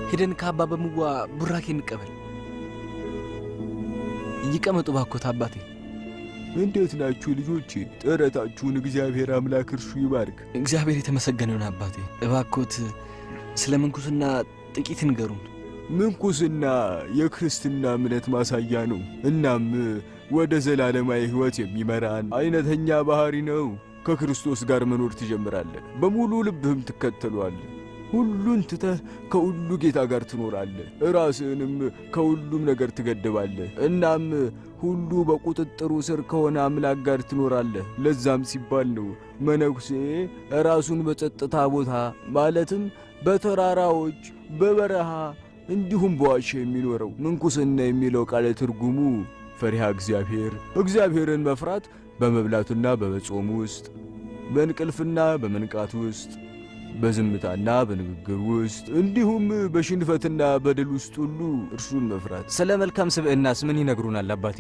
ሄደን ከአባ በምዋ ቡራኬ እንቀበል። ይቀመጡ ባኮት አባቴ። እንዴት ናችሁ ልጆቼ? ጥረታችሁን እግዚአብሔር አምላክ እርሱ ይባርክ። እግዚአብሔር የተመሰገነ ይሁን አባቴ። እባኮት ስለ ምንኩስና ጥቂት ንገሩን። ምንኩስና የክርስትና እምነት ማሳያ ነው። እናም ወደ ዘላለማዊ ሕይወት የሚመራን አይነተኛ ባህሪ ነው። ከክርስቶስ ጋር መኖር ትጀምራለህ። በሙሉ ልብህም ትከተለዋለህ። ሁሉን ትተህ ከሁሉ ጌታ ጋር ትኖራለህ። ራስህንም ከሁሉም ነገር ትገድባለህ። እናም ሁሉ በቁጥጥሩ ስር ከሆነ አምላክ ጋር ትኖራለህ። ለዛም ሲባል ነው መነኩሴ ራሱን በጸጥታ ቦታ ማለትም በተራራዎች፣ በበረሃ እንዲሁም በዋሻ የሚኖረው። ምንኩስና የሚለው ቃል ትርጉሙ ፈሪሃ እግዚአብሔር፣ እግዚአብሔርን መፍራት በመብላትና በመጾም ውስጥ፣ በእንቅልፍና በመንቃት ውስጥ፣ በዝምታና በንግግር ውስጥ እንዲሁም በሽንፈትና በድል ውስጥ ሁሉ እርሱን መፍራት። ስለ መልካም ስብዕናስ ምን ይነግሩናል አባቴ?